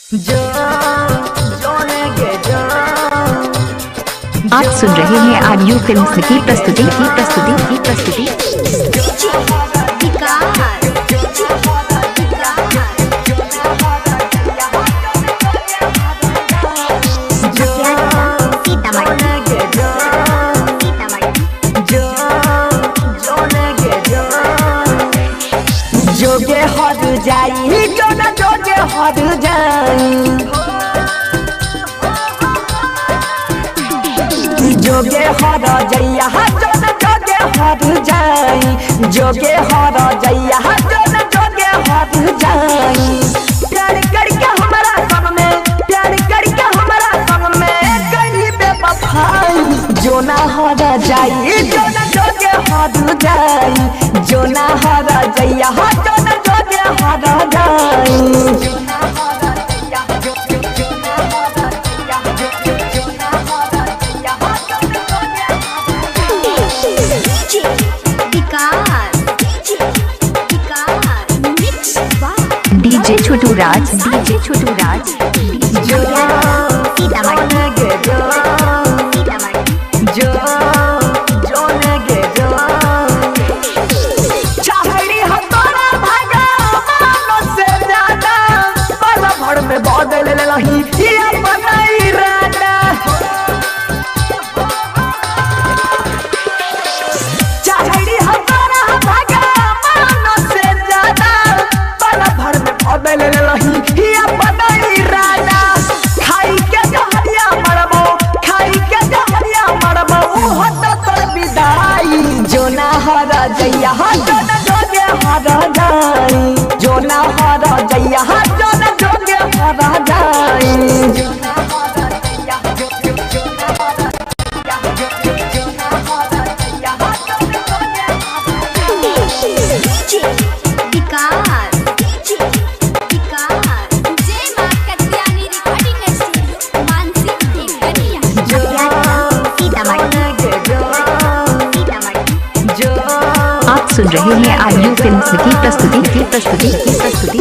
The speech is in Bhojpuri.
आप सुन रहे हैं आरयू फिल्म्स की प्रस्तुति की प्रस्तुति की प्रस्तुति। जोगे हर जाई जोना जोगे हर जाई जोगे हर जइया जोना जोगे हर जाई जोगे हर जइया जोना जोगे हर जाई। प्यार करके हमारा संग में, प्यार करके हमारा संग में कहीं बेवफाई जोना हर जाई जोना जोगे हर जाई जोना हर जइया जोना जोगे हर जाई। DJ Chhotu Raj, DJ Chhotu Raj, जइया जोना जोगे हर जाई जोना हर जइया जोना जोगे हर जाई। आप सुन रहे हैं आरयू फिल्म्स की प्रस्तुति की प्रस्तुति की प्रस्तुति।